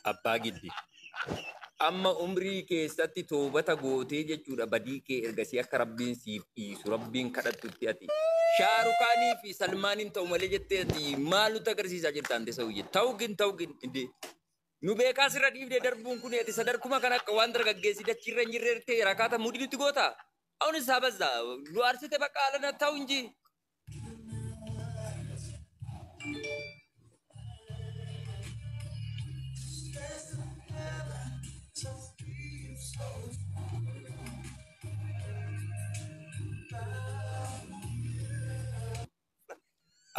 Abbaa Giddi. Amma umrii keessatti toobata gootee jechuudha badii kee ergasii akka Rabbiin siif dhiisu Rabbiin kadhattutti ati. Shaarukaanii fi Salmaaniin ta'u malee jettee ati maal nutti agarsiisaa jirta ante sawiyye. Ta'u gin ta'u gin indee. Nu beekaa sirra dhiifnee darbuun kun ati sadarkuma kan akka waan dargaggeessi dachiirra hin jirre ta'e rakaata mudii nutti goota. Awun isaa bazza nu aarsite bakka alana ta'u inji.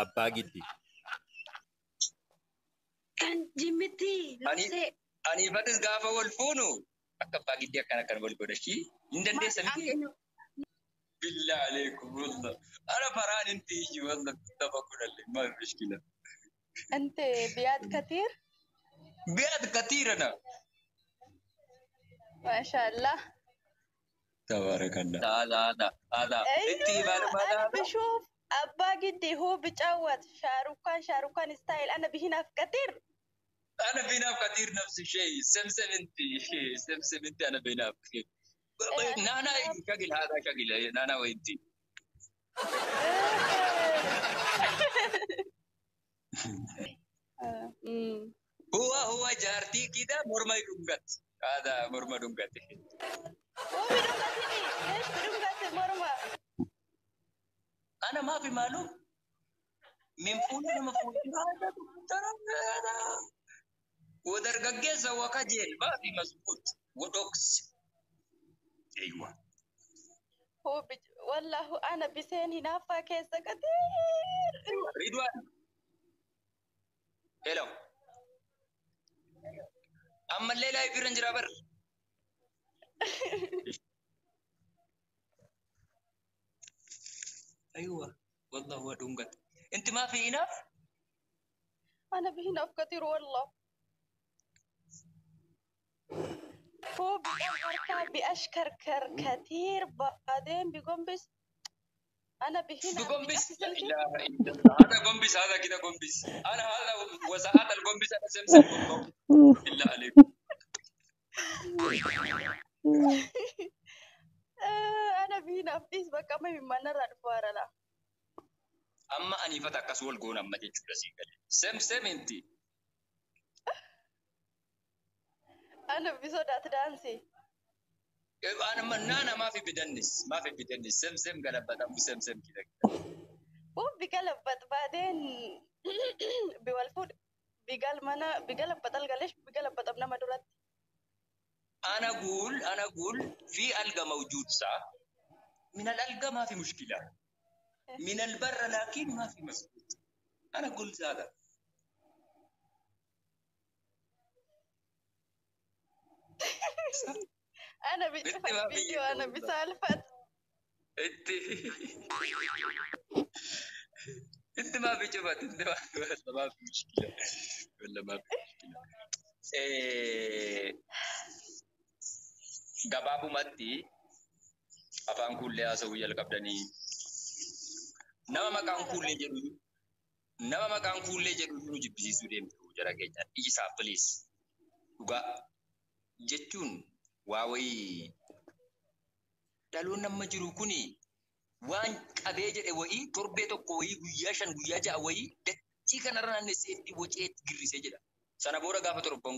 Abbaa Giddi. Kan jimmitti Ani luusee. aniifatis gaafa wal fuunu akka abbaa giddii akkana akkana wal godha ishii hin dandeessa miti. Billah aleekum wallah. Ana faraan inti iyyu wallah tapha kudhalle maal mishkila. أنت بياد كثير Biyaad katiirana. ما شاء الله. Tabaarakallah. Haadha haadha haadha. Itti أيوة maaluma أنا haadha. بشوف أبا جدي هو بتعود شاروكان شاروكان ستايل أنا بهنا في كثير. أنا بيناف كثير نفس الشيء سمسم أنت سمسم أنت أنا بيناف. إيه أنا نانا بهنا. شغل هذا شغل نانا وأنت. هو هو جارتي كده مرمى دونجت هذا مرمى دونجت. هو بدون ليش بدون مرمى؟ أنا ما في معلوم من فول أنا مفعول هذا ترى هذا ودرجة وكجيل ما في مزبوط ودوكس. أيوة هو والله أنا بسين هنا فاكهة كثير. رضوان هلو أما الليلة يبيرن جرابر. أيوة والله هو دونجت. أنت ما في إناف؟ أنا بهنا كثير والله. هو بيقوم بأشكر كثير بعدين بيقوم بس أنا بهنا بقنبس بيقفز لا الهنا. إله إلا الله. هذا قنبس هذا كده قنبس أنا هذا وساعات القنبس أنا سمسم قنبس بالله عليكم. أنا بهنا في بقى ما بمنرة الفارة لا. أما أني فتى كسول جون أما تجوا لسيكلي سمسم أنت. أنا بسودة دانسي. أنا منانا ما في بدنس ما في بدنس سمسم قلبت أبو سمسم كده كده. هو بقلب بعدين بيولفود بقال منا بقلب بطل ليش بقلب بطل ما دولت. أنا أقول في ألقى موجود صح من الألقى ما في مشكلة من البر لكن ما في مزبوط. أنا قلت هذا. أنا أنت بشوف ما في الفيديو أنا بسالفة. أنت أنت ما في جبهة أنت ما ولا ما في مشكلة ولا ما في مشكلة. Gabaabumatti afaan kuullee haasa'uu jalqabdanii nama maqaan kuullee jedhu nama maqaan kuullee jedhu nu jibbisiisuu deemtu jara keenya dhiisaa please. Dhugaa jechuun waa wayii dhaloonni amma jiru kuni waan qabee jedhe wayii torbee tokko wayii guyyaa 5 guyyaa 6 wayii dachii kanarra naannessee itti wocee girrisee jedha. Sana booda gaafa torban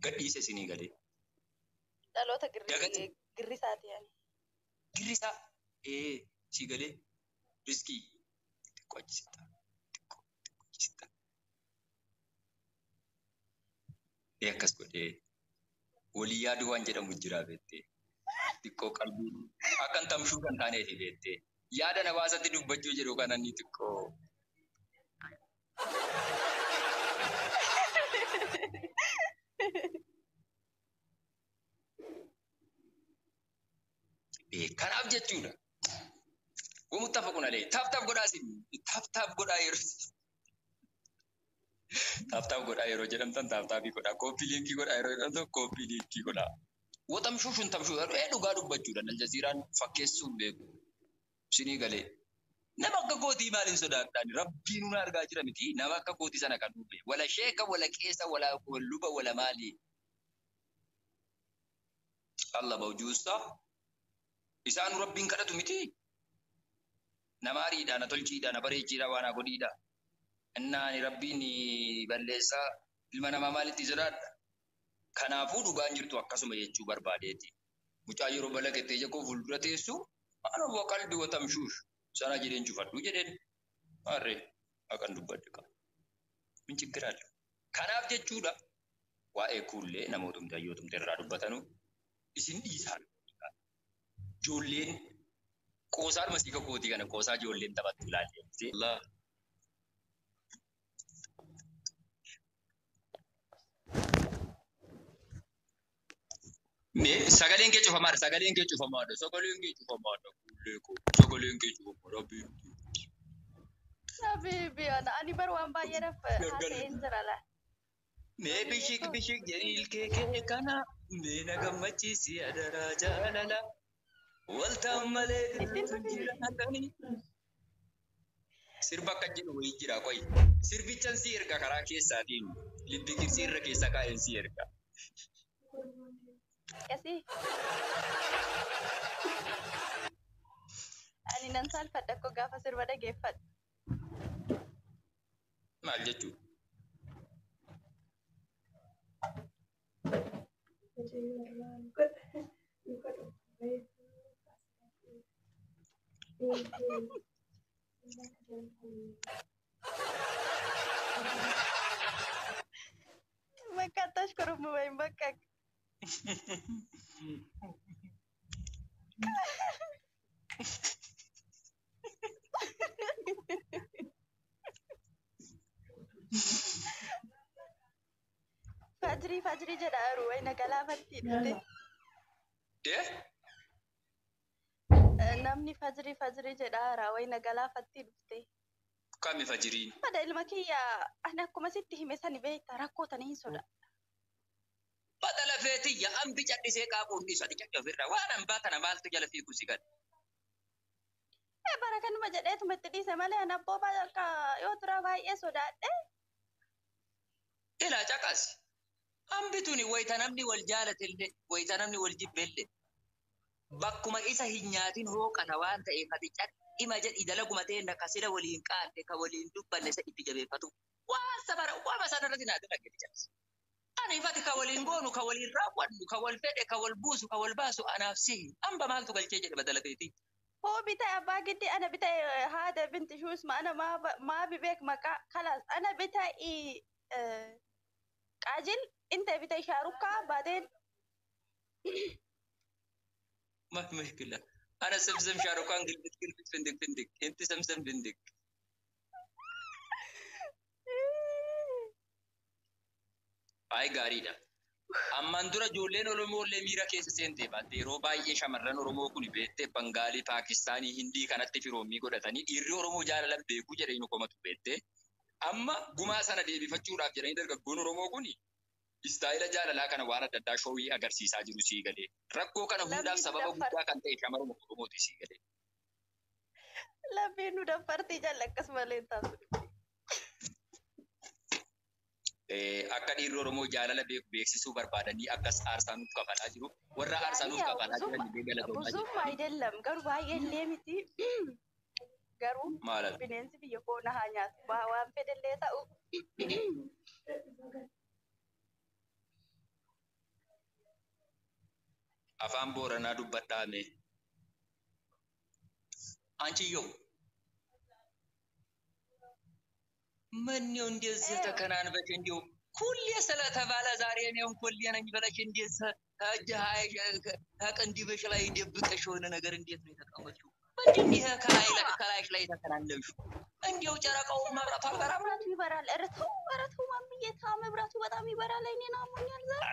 gadhiise isinii galee. Dhaloota Dagati. girrisaati yaani. Girrisaa si galee riskii xiqqoo achi sitta xiqqoo xiqqoo achi sitta. Akkas godhee walii yaaduu waan jedhamu jira beektee xiqqoo qalbii akkan tamshuu kan taaneeti beektee yaada hawaasatti dubbachuu jedhu kana inni xiqqoo. Kanaaf jechuudha. Wamuttafa kun alee taaf taaf godhaa isin taaf taaf godhaa yeroo. Tap tap godhaa yeroo jedhamtan tap tapii godhaa. Copy linkii godhaa yeroo jedhamtan copy linkii godhaa. Waxamshuu shuntamshuu dhugaa dubbachuudhaan Aljaziiraan fakkeessuun beeku. Isinii galee. Nama akka kootii maaliin sodaadhaan rabbiin nuna argaa jira miti. Nama akka kootii sana kan dhufe. Wala sheeka, wala qeessa, wala luba, wala maali. Allah bawjuusaa. Isaan rabbiin kadhatu miti. Nama ariidha, na tolchiidha, na bareechiidha, waan haa godhiidha. Innaani rabbiin balleessaa ilma namaa maalitti sodaadha? Kanaafuu dhugaan jirtu akkasuma jechuu barbaadeeti. Mucaa yeroo balagettee ija koo fuuldura teessu ana wa qalbi wa tamshuush sana jedheen cufadhu jedheen. Maarree haqan dubbadhe qaba. Min chiggiraadha. Kanaaf jechuudha waa'ee kuullee namootumti hayyootumti irraa dubbatanu isin dhiisaa. Ijoolleen qoosaadhuma siika kootii kana qoosaa ijoolleen taphattu ilaalle. Allah. Mee sagaleen kee cufamaadha, sagaleen kee cufamaadha, sagaleen kee cufamaadha, kuullee koo, sagaleen kee cufamaadha, beektu. Habibi ani bar waan baay'eedhaaf haasa'een jira laa. Mee bishik bishik jedhi ilkee kee kana, mee na gammachiisi adaraa jaalala. Waltaan malee Ittiin jiraatanii. Sirba akka jedhu wayii jira qoyi. Sirbichan si erga karaa keessaatiin libbi qibsii irra keessa kaa'een si erga. Akkasii. Ani nan saalfadha akkoo gaafa sirba dhageeffadhu. Maal jechuudha? Bakka tashkurumu wayin bakka. Fajrii fajrii jedha yeroo wayina galaafatti dhufte. Eh? Namni fajrii fajrii jedha haaraa wayina galaafatti dhufte. Kami fajiriin? Mada ilma kiyya ani akkuma sitti hime sani beekta rakkoo tana hin sodaadha. Bada lafeetiyya hambi callisee qaaquun dhiisu ati calli ofirraa waan hambaa kana maaltu jala fiigu si gad. Bara kanuma jedheetuma itti dhiise malee ani abboo bakka yoo tura baay'ee sodaadhe. Ilaa caqas. Hambi tuni wayita namni wal jaalatellee wayita namni wal jibbellee bakkuma isa hin nyaatin hooqata waan ta'eef ati cadhima jedhi dalaguma ta'e ka sila waliin qaadde ka waliin dubbanne isa itti jabeeffatu. Waan sabara waama sana irratti naa dalaggee callis. Ani ifati ka waliin goonu ka waliin raawwannu ka wal fedhe ka wal buusu ka wal baasu anaaf sihi hamba maaltu galchee jedhe badala feetii. Hoo bita'e abbaa giddi ana bita'e haada binti shuusma ana maa bibeek maqaa kalaas ana bita'e qaajil inta bita'e shaarukkaa baadeen. ما في مشكلة أنا سمسم شاروخان قلبت قلبت فندق فندق أنت سمسم فندق. Ay gaariidha. Ammaan dura ijoolleen Oromoo illee miira keessa seentee baatte yeroo baay'ee shamarran Oromoo kun beektee Bangaalii, Paakistaanii, Hindii kanatti firoommii godhatanii dhiirri Oromoo jaalalan beekuu jedhanii nu komatu beektee. Amma gumaa sana deebifachuudhaaf jedhanii dargaggoon Oromoo kun istaayila jaalalaa kana waan adda addaa shoowii agarsiisaa jiru sii galee. Rakkoo kana hundaaf sababa guddaa kan ta'e shamarruma Oromooti sii galee. Lammiin nu daffartii jalla akkasumallee hin taatu. Akka dhiirri Oromoo jaalala beeku beeksisuu barbaadanii akkas aarsaa nuuf kafalaa jiru. Warra aarsaa nuuf kafalaa jiran illee galatoomaa jiru. Busummaa አይደለም garuu baay'ee illee miti. Garuu Maalal? bineensi biyya koo na haa nyaatu. Waan fedhellee ta'u. Afaan Booranaa dubbadhaa mee. Anchiyyoo. ምነው እንደዚህ ተከናንበሽ እንዲው ኩሌ ስለተባለ ዛሬ እኔም ኩሌ ነኝ ብለሽ እንደዚህ ከቅንድብሽ ላይ ደብቀሽ የሆነ ነገር እንዴት ነው የተቀመጥሽው? ምንድን ይሄ ከላይሽ ላይ የተከናነብሽው? እንዲያው ጨረቃው መብራቱ አልበራም? መብራቱ ይበራል። ኧረ ተው፣ ኧረ ተው ማምዬ ተው፣ መብራቱ በጣም ይበራል። አይኔን አሞኛል ዛሬ።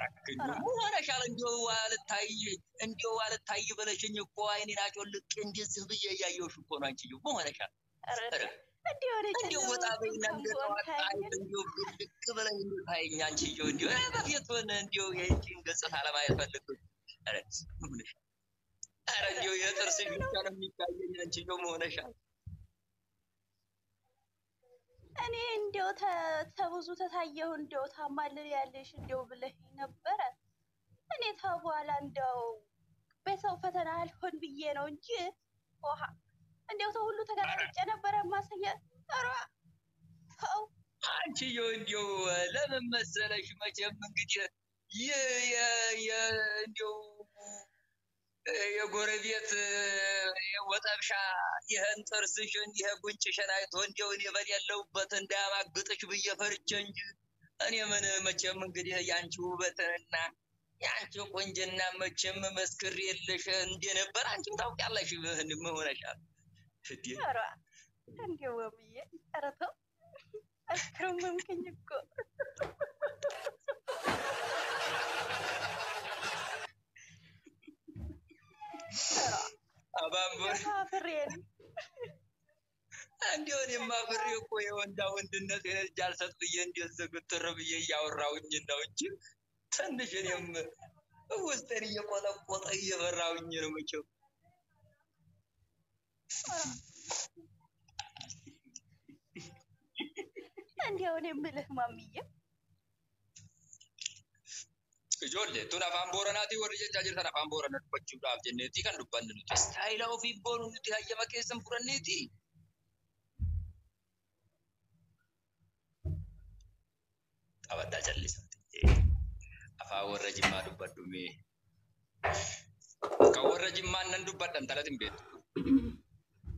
ምን ሆነሻል? እንዲያው አልታይ እንዲያው አልታይ ብለሽኝ እኮ አይኔን አጮልቄ እንደዚህ ብዬ እያየሁሽ እኮ ነው። አንቺዬው ምን ሆነሻል? ኧረ ኧረ እንዲሁ እኔ እንዲሁ ጨለማ ወጣ ውስጥ በይና እንኳን እንደ ብሆን ጠዋት ፀሐይ ታየኛለህ። እንዲሁ ብልቅ ብለህ እንዲሁ ታየኝ። አንቺዬው እንዲሁ በፊት ሆነ እንዲሁ የአንቺን ገጽታ ለማየት ፈለግኩኝ። ኧረ ምን ሆነሻል? ኧረ እንዲሁ ኧረ የጥርስሽ ምን ብቻ ነው ነው የሚታየኝ። አንቺዬው ምን ሆነሻል? እኔ እንዲያው ተብዙ ተታየሁ እንዲያው ታማልል ያለሽ እንዲያው ብለህ ነበረ። እኔ ተበኋላ እንዲያው በሰው ፈተና አልሆን ብዬ ነው እንጂ ውሃ እንዲያው ተው ሁሉ ተገላልጬ ነበረ ማሳየ። ኧረ ተው። አንቺዬው እንዲሁ ለምን መሰለሽ መቼም እንግዲህ ይህ እንዲሁ የጎረቤት ወጠብሻ ይህን ጥርስሽን ይህ ጉንጭሽን አይቶ እንዲሁ እኔ በሌለሁበት እንዳያማግጥሽ ብዬ ፈርቼ እንጂ እኔ ምን መቼም እንግዲህ የአንቺ ውበትንና የአንቺ ቆንጅና መቼም መስክሬልሽ እንደነበር አንቺም ታውቂያለሽ። ምን ሆነሻል እንዴ? ኧረ እንዲያው ወምዬ ኧረ ተው አስገረመምከኝ እኮ። ኧረ አባንቦር እንዲያው ታፍሬ ነው። እንዲሁ እኔማ ፍሬ እኮ የወንዳ ወንድነት እጅ አልሰጥ ብዬ እንደዚህ ግትር ብዬ እያወራሁኝ ነው እንጂ ትንሽ እኔም ውስጤን እየቆጠቆጠ እየፈራሁኝ ነው መቼም። ኧረ እንዲያው እኔ የምልህ ማሚዬ Ijoollee tun afaan Booranaatiin warri jechaa jirtan afaan Booranaa dubbachuudhaaf jenneeti kan dubbannu nuti. Istaayila ofiif goonu nuti hayyama keessan fudhanneeti. Qabaddaa callisaati. Afaan warra Jimmaa dubbadhu mee. Kan warra Jimmaan nan dubbadhan talat hin beektu.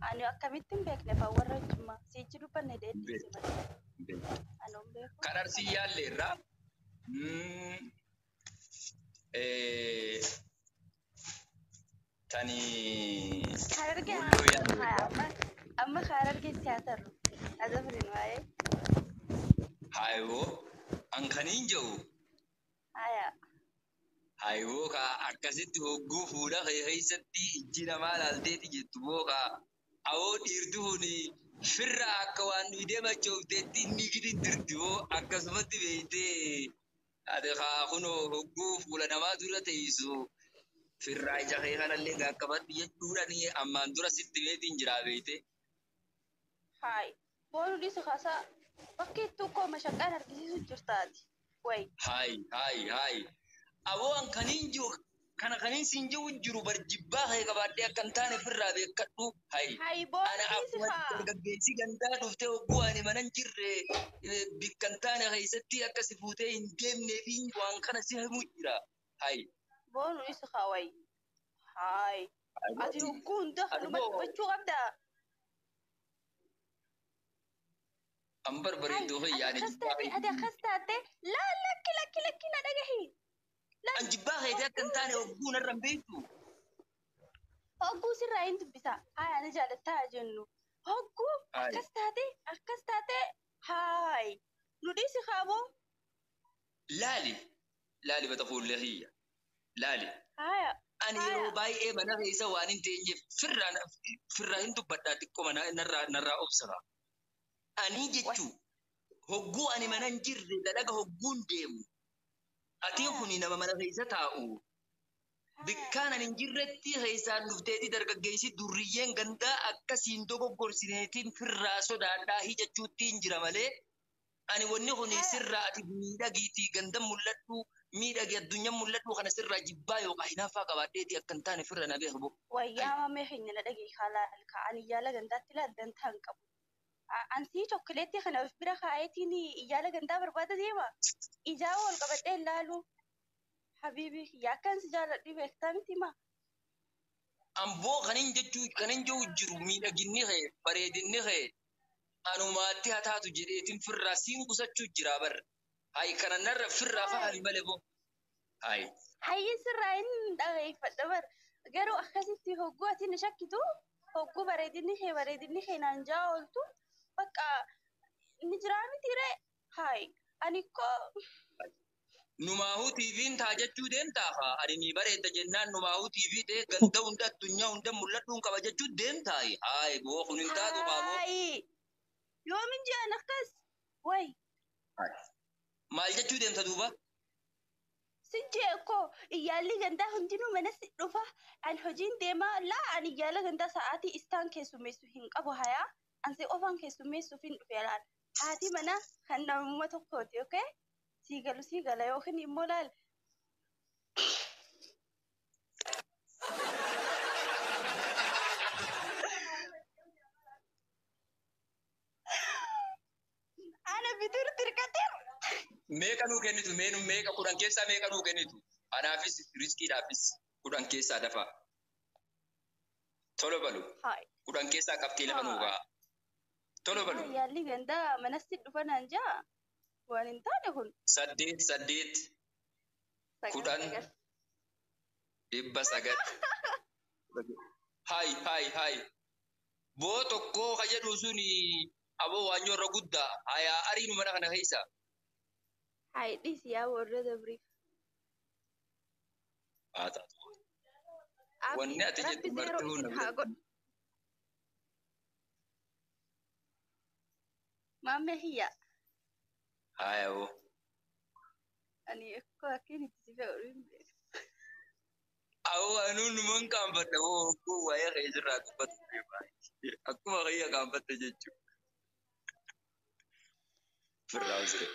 Ani akkamitti hin beekne afaan warra Jimmaa sichi dubbanne Hin deeddiise beektu. malee Hin beektu. ani hin beeku. Kan Arsii yaalle irraa tani Harargee Walloo yaalle haa irraa amma amma harargee siyaatarru azafrin waa'ee haayoo an kaniin jedhu haya haayoo ka akkasitti hogguu fuula kee keessatti ijji namaa laalteeti jettu boo ka awoo dhiirti kun firra akka waan nuyi deemachoofteetti inni gidi dirti boo akkasumatti beektee ati kaa kunoo hogguu fuula namaa dura teessu firraa ija kee kanallee gaakkabadhu jechuudhaan ammaan dura sitti beetiin jiraa beeyte. Haay boonu dhiisu kaasaa bakki ittuu koo mashaqqaan argisiisu jirtaati way. Haay haay haay aboo an kaniin jiru kana kaniin siin jiru jiru bar jibbaa kee qabaadhee akka hin taane firraa beekadhu. Haay Haay boonu ana dhiisu akkuma haa dargaggeessi gandaa dhuftee hogguu ani mana hin jirre bikka hin taane keessatti akka si fuutee hin deemnee fi waan kana si himu jira. Haay boonu dhiisu haa way. Haay ati hogguu hunda ati kanuma boo dubbachuu qabdaa. An Haay barbareedduu ati kiyya ani akkas jibbaa taate ati akkas taate laa lakki lakki lakki na dhagahi an laal jibbaa keetii akka hin hogguu taane hogguu narra hin beektu. Hogguu sirraa hin dubbisa. Haay ani jaalattaa jennu. Hogguu Haay akkas taate akkas taate haay nu dhiisi kaaboo. Laali laali bata fuullee kiyya laali. Haaya Ani yeroo haaya baay'ee mana keessa waan hin teenyeef firraa hin dubbadhaa xiqqoo mana narraa obsara. Ani way jechuu hogguu ani mana haaya hin jirre dalaga hogguun deemu. Atiin haaya kuni nama mana keessa taa'u. haaya Bikkaan ani hin jirretti keessaan dhufteeti dargaggeessi durriyyeen gandaa akkasiin dogoggorsineetiin firraa sodaadhaa hijachuutti hin jira malee. Ani wanni kun haaya sirraa ati miidhagiitii ganda mul'adhu miidhagi addunyaa mul'adhu kana sirraa jibbaa yookaan hinaaffaa qabaadheeti akka hin taane firra na beeku. Hayi. Wayyaa mamee keenya na dhagahi kaalaal ka'an iyyaala gandaatti laal dantaa hin qabu. Ansii chokkoleettii kana of bira kaa'eetiin iyyaala gandaa barbaada deema. Ijaa wal qabadhee hin laalu. Habiibi kiyya akkan si jaaladhu beektaa miti maa. Amboo kanin jechuu kanin jiru jiru miidhaginni kee bareedinni kee anumaatti haa taatu jedheetiin firraa siin qusachuu jira bar. Hayi kana narra firraa Hayi. fahami malee boo. Hayi. Hayyi sirraa hin dhageeffadha bar. Garuu akkasitti hogguu ati na shakkitu hogguu bareedinni kee naan jaa ooltu bakka ni jiraa miti ree. Hayi ani koo Numaahuu TV'n taa jechuu deemtaa haa ani ni bareedda jennaan numaahuu TV ta'e ganda hunda addunyaa hunda mul'adhuun qaba jechuu deemtaayi. Hayi boo kun hin taatu baaboo. Hayi. Yoomin ji'an akkas way Maal jechuu deemta duuba? Sinjee koo iyyaalli gandaa hundinuu mana si dhufa. An hojiin deemaa laa an iyyaala gandaa sa'aatii istaan keessummeessu hin qabu hayaa. An si qofaan keessummeessuuf hin dhufe laal. Haati mana kan namummaa tokkooti okay? Sii galu sii gala yookiin immoo laal. Ana bituun dirqateera. Meeqa nuu kennitu? Mee nu meeqa 10 keessaa meeqa nuu kennitu? Anaafis riskiidhaafis 10 keessaa dafa. Tolo balu. Hayi. 10 keessaa qabxii lafa nuu ga'a. Tolo balu. Iyyaalli gandaa manatti dhufa naan jaa. Waan hin taane kun. 8 8 9 10 9. 900. Hayi hayi hayi. Boo tokkoo ka jedhu suni aboo waanyoo irra guddaa hayaa ariinu mana kana keessa. Hayi dhiisi yaa warra dabriif. Haa taatu. Abdi Wanni ati rabbi jettu zeeroo martuu isin na haa bira. godhu. Maammee hiyyaa. Haya hoo. Ani akkoo akkin itti si fe'u hin beeku. Awoo anuu numan qaanfadha hoo hogguu waa'ee kee sirraa dubbatu deemaa. Akkuma kiyya qaanfatte jechuudha. Firraa usire.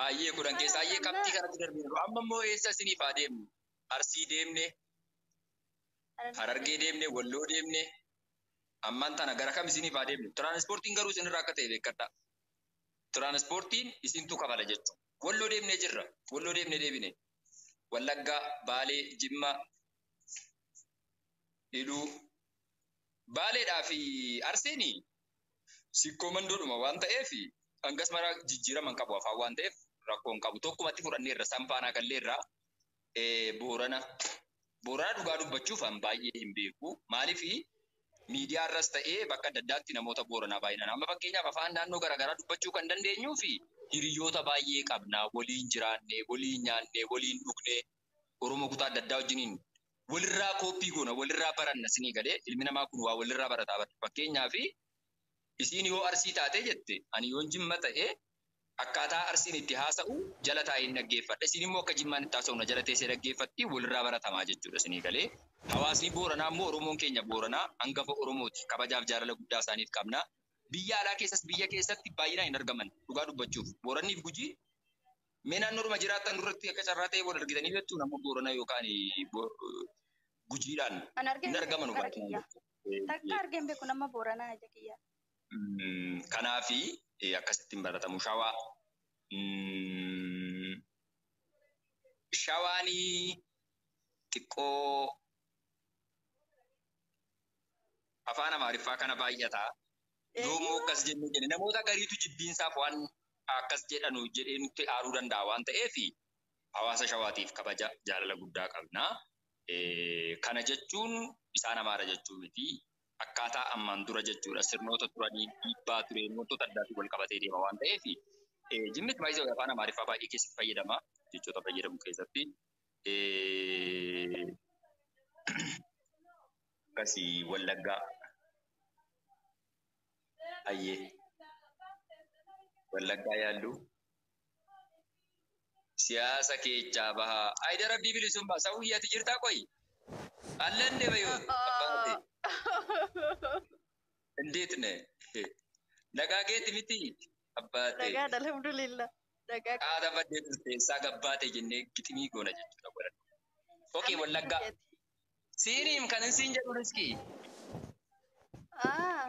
Ayyee 10 keessa ayyee Kanaaf amma qabxii kanatti darbinu. Amma immoo eessa isiniif haa deemnu? Arsii deemne, Harargee deemne, Walloo deemne. Ammaan tana gara kam isiniif haa deemnu? Tiraanispoortiin garuu isinirraa akka ta'e beekkadha. Tiraanispoortiin isintu kafala jechuudha. Walloo deemnee jirra. Walloo deemnee deebine. Wallaggaa, Baalee, Jimma, Iluu. Baaleedhaa fi Arsiin sikkoo mandoodhuma waan ta'eef hangas mara jijjiirama hin qabu afaan waan ta'eef rakkoo hin qabu. Tokkumatti fudhanneerra sanfaanaa galleerra Boorana. Boorana dhugaa dubbachuuf an baay'ee hin beeku. Maaliif miidiyaa irras ta'ee bakka adda addaatti namoota Booranaa baay'inaan. Amma fakkeenyaaf afaan naannoo garaagaraa dubbachuu kan dandeenyuu fi hiriyoota baay'ee qabna. Waliin jiraanne, waliin nyaanne, waliin dhugne, Oromoo kutaa adda addaa wajjiniin walirraa kooppii goona, walirraa baranna sinii galee ilmi namaa kun waa walirraa barataa bara. Fakkeenyaaf isiin yoo Arsii taatee jette ani yoon Jimma ta'e akkaataa Arsiin itti haasa'u jala taa'ee hin dhaggeeffadha. Isiin immoo akka Jimmaan itti haasa'u na jala teessee dhaggeeffatti walirraa baratamaa jechuudha sinii galee. Hawaasni Booranaa immoo Oromoon keenya Booranaa hangafa Oromooti. Kabajaaf jaalala guddaa isaaniif qabna. Biyya alaa keessas biyya keessatti baay'inaan hin argaman dhugaa dubbachuuf. Booranniif Gujii mee naannoodhuma jiraattan duratti akka carraa ta'e wal argitanii beektu nama Booranaa yookaan Gujiidhaan An argeen hin beeku argamanu gara baay'inaan. kiyyaa. Takka argeen beeku nama Booranaa ija kiyyaa. Kanaafi akkasitti hin baratamu. Shawaa. Shawaanii xiqqoo afaan Amaariffaa kana baay'ata. Yoomoo akkas jennee jenne namoota gariitu jibbiinsaaf waan akkas jedhanu jedhee nutti aaruu danda'a waan ta'eef hawaasa shawaatiif kabaja jaalala guddaa qabna. Kana jechuun isaan Amaara jechuu miti. Akkaataa ammaan dura jechuudha sirnoota turanii dhiibbaa ture wantoota addaatiin wal qabatee deema waan ta'eef Jimmis baay'ee afaan Amaariffaa baay'ee keessatti fayyadama jechoota fayyadamu keessatti. Akkasii Wallaggaa. Ayyee. Wallaggaa yaallu. Siyaasa keechaa bahaa. Ayida rabbii bilisummaa sawwii ati jirtaa qoyi. Allan deema yoo abbaate. እንዴት ነህ? Nagaa keeti miti abbaate. Nagaadha alhamdulillah. Nagaa Qaata baddee turte eessaa gabbaate jennee giximii goona jechuudha godhan. Okay, Wallaggaa. Siiniim kan siin jedhu riskii. Ah,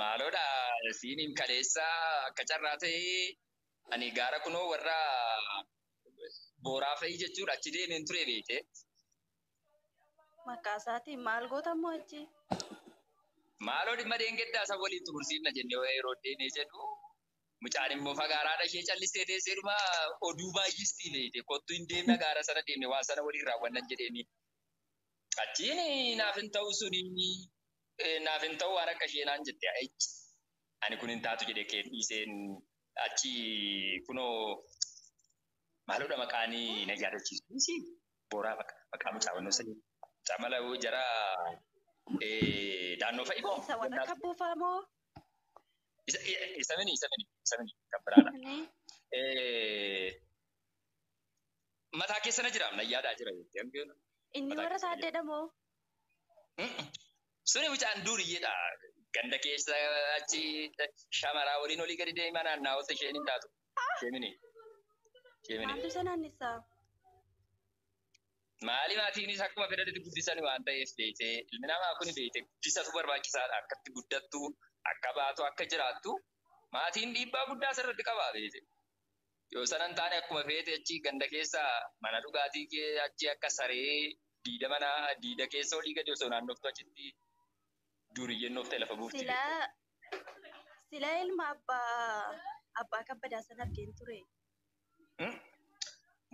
Maaloodha siiniim kaleessaa akka carraa ta'ee ani gaara kunoo warra booraa fa'i jechuudha achi deemeen ture beekte. Maqaa isaatiin maal goota ammoo achi? Maaloo dhimma deengeddaa isa waliin xumursiifna jennee yeroo deemee jedhu mucaan immoo fagaaraadha ishee callistee teessee dhuma oduu baay'istii beekte kottu hin deemna gaara sana deemne waan sana waliin raawwannan jedheeni. Achiin naaf hin ta'u suni naaf hin ta'u waan akka ishee naan jette ani kun hin taatu jedhee kee dhiiseen achi kunoo maaloodha maqaanii na yaadachiisu. Booraa maqaa mucaa wannoo sadii. Camala jara Daannoo fa'i moo? Isa warra kabbuufaa moo? Isa mini isa mini isa mini kan biraadha. Mataa keessa na jiraam na yaadaa jira jettee. Inni warra taaddeedha moo? Suni mucaan duuriyyeedha. Ganda keessa achi shamaraa waliin olii gadi deemaa naanna'aa isheen hin taatu. Sheemini. Sheemini. Maaltu isa naannessaa? Maali maatiinis akkuma fedhanitti guddisan waan ta'eef beektee ilmi namaa kun beektee guddisatu barbaachisaadha. Akkatti guddattu, akka baatu, akka jiraattu maatiin dhiibbaa guddaa sirriitti qaba beektee. Yoo sana hin taane akkuma feete achi ganda keessa mana dhugaatii kee achi akka saree diida mana diida keessa olii gadi osoo naannoftu achitti duriyyeen nooftee lafa buufti. Silaa ilma abbaa kabbadaa sana argeen ture.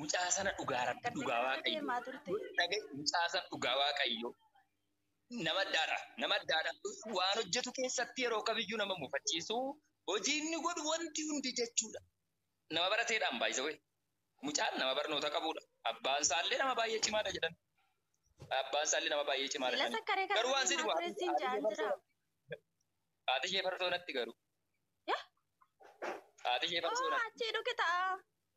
Mucaa sana dhugaa rabbi dhugaa waaqayyo. Mucaa sana dhugaa waaqayyo. Nama addaadha. Nama addaadha. Waan hojjetu keessatti yeroo kamiyyuu nama mufachiisu hojii inni godhu wanti hundi jechuudha. Nama barateedhaan baay'isa wayi. Mucaan nama barnoota qabudha. Abbaan isaallee nama baay'ee cimaadha jedhan. Abbaan isaallee nama baay'ee cimaadha jedhan. Garuu waan si dhibu. Haati ishee farsoo natti garuu. Haati ishee farsoo natti. Achii dhuge ta'a.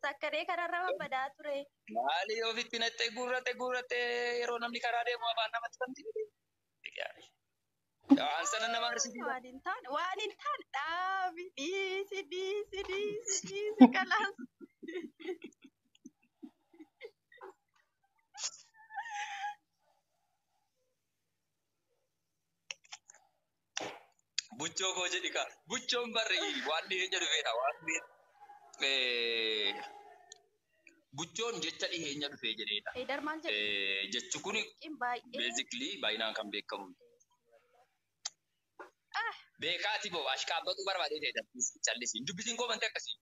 Sakkaree kanarra babbadaa ture. Maali ofitti nattee guurrattee guurrattee yeroo namni karaa deemu afaan namatti banti. Waan sana nama arsiti. Waan hin taane waan hin taane dhaabi dhiisi dhiisi dhiisi dhiisi kalaas. Buchoo koo jedhi kaa buchoon barri waan dhiyeenya dhufeedha waan buchoon jecha dhiyeenya dhufee jedheedha. Eedar maal jedhu? Jechi kun beezikilii baay'inaan kan beekamu. Beekaati boo ashqaabbatu barbaadee ta'e callisiin dubbisiin koo banti akkasii.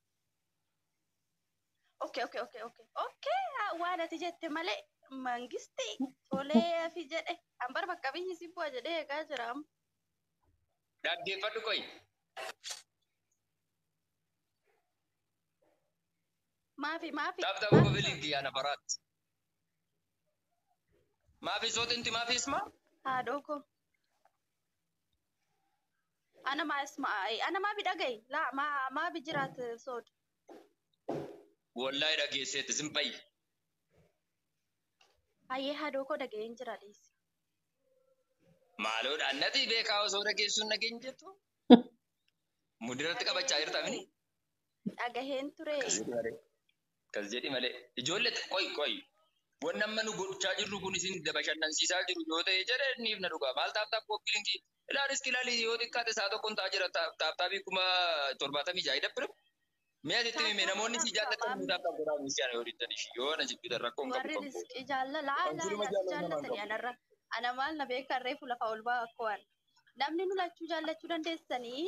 Okay okay okay okay okay waan ati jette malee mangisti tolee fi jedhe ambar bakka biyyi si bu'a jedhee eegaa jira amma. Dhaggeeffadhu qoyi. Maafi maafi. Tap tap ko bilingi ana barat. Maafi soot inti maafi isma? Haadhoo koo. Ana maa isma ana maa bi dhagaye laa maa maa bi jiraat sood. Wallahi dhageesseetti zimbayi. Hayyee haadhoo koo dhaga'een jira dhiisi. Maaloodha annati beekaa osoo dhageessuun dhageen jettu? Mudirratti qabachaa jirta mini? Dhagaheen ture. Kas jedhi malee. Ijoollee qoy qoy. Wanni amma nu gochaa jirru kun isin bashannansiisaa jiru yoo ta'e jedhe niif na dhugaa. Maal taap taap koppilinkii? Ilaalis ilaali yoo xiqqaate isaa tokkoon ta'aa jira taap taapii 76,000 dabbira. Mi'a sitti hime namoonni si jaallatan taap taap godhaa misiyaan yoo diddan ishii yoo na jibbitan rakkoon qabu Warri qabu. riskii jaallatanii anarra. Ana maal na beekan reefu lafa ol ba'aa akka waan. Namni nu lachuu jaallachuu dandeessanii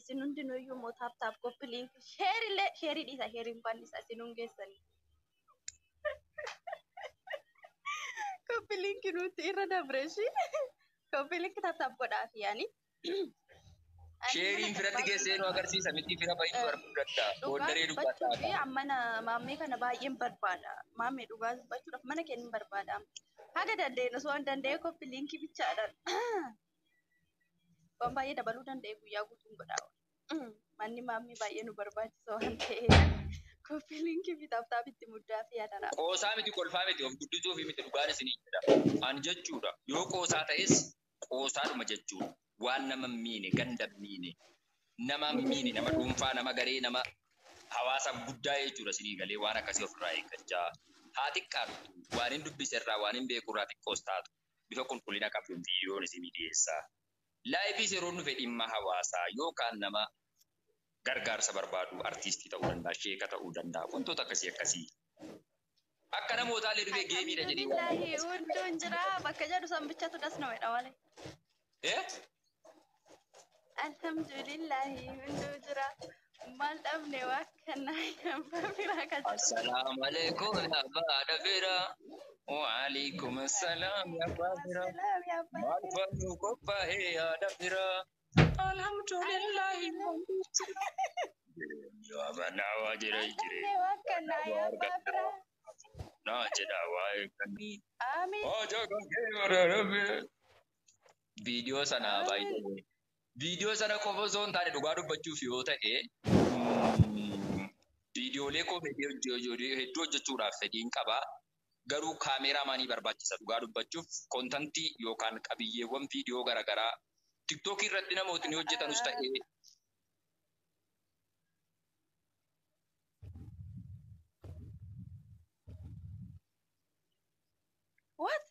isin hundinuu iyyuu immoo taap taap koppiliin sheerillee sheerii dhiisa sheeriin bal'isa isin hungeessanii. Koppiliinki nuti irra dabre ishii koppiliinki taap taap godhaafi yaani. Sheeriin firatti geessee nu agarsiisa miti fira baay'ee barbaadda. Dhugaa Booddaree dubbachuu dubbataa. fi mana maammee kana baay'een barbaada. Maammee dhugaa dubbachuudhaaf mana keenya barbaada. Haga dandeenyu osoo hin danda'e koppiliinkii bichaadhaan. Waan baay'ee dabaluu danda'e guyyaa guutuun godhaa. Manni maammee baay'ee nu barbaachisa waan ta'eef koppiliinkii fi taaptaap itti muddaa fi yaadara. Qoosaa miti kolfaa miti of guddisuufi miti dhugaan isinii jedha. Ani jechuudha yoo qoosaa ta'es qoosaadhuma jechuudha. Waan nama miine ganda miine nama miine nama dhuunfaa nama garee nama hawaasa guddaa jechuudha isinii galee waan akkasii ofirraa eeggachaa. Haa xiqqaatu waan hin dubbise irraa waan hin beeku irraa xiqqoos taatu bifa qulqullina qabduun viidiyoon isinii dhiyeessaa. Laayifiis yeroo dhufe dhimma hawaasaa yookaan nama gargaarsa barbaadu artiistii ta'uu danda'a, sheeka ta'uu danda'a, wantoota akkasii akkasii. Akka namootaallee dhufee geemiidha jedhee waan Alhamdulillahi hunduu hin jira bakka jedhu san bichatu das nama jedha malee. Eh? Alhamdulillahi hunduu jira. Maal dhabne waa kanaa abbaa firaa kan jedhu. Assalaamu alaikum ya abbaa firaa. Waalaikum assalaam ya abbaa firaa. Assalaam yaa abbaa Maal firaa. fannu qophaa'ee yaada firaa. Alhamdulillahi. Yoo jira Maal jire. dhabne waa kanaa yaa abbaa firaa. Naa jedha waa'ee kan. Amiin. Hoja kan kee warra rabbi. Viidiyoo sana baay'ee viidiyoo sana qofa osoo hin taane dhugaa dubbachuuf yoo ta'e viidiyoolee koomedii hedduu hojjechuudhaaf fedhiin qaba. Garuu kaameeraamaanii barbaachisa dhugaa dubbachuuf kontantii yookaan qabiyyeewwan viidiyoo garaagaraa tiktookii irratti namootni hojjetanus ta'ee What?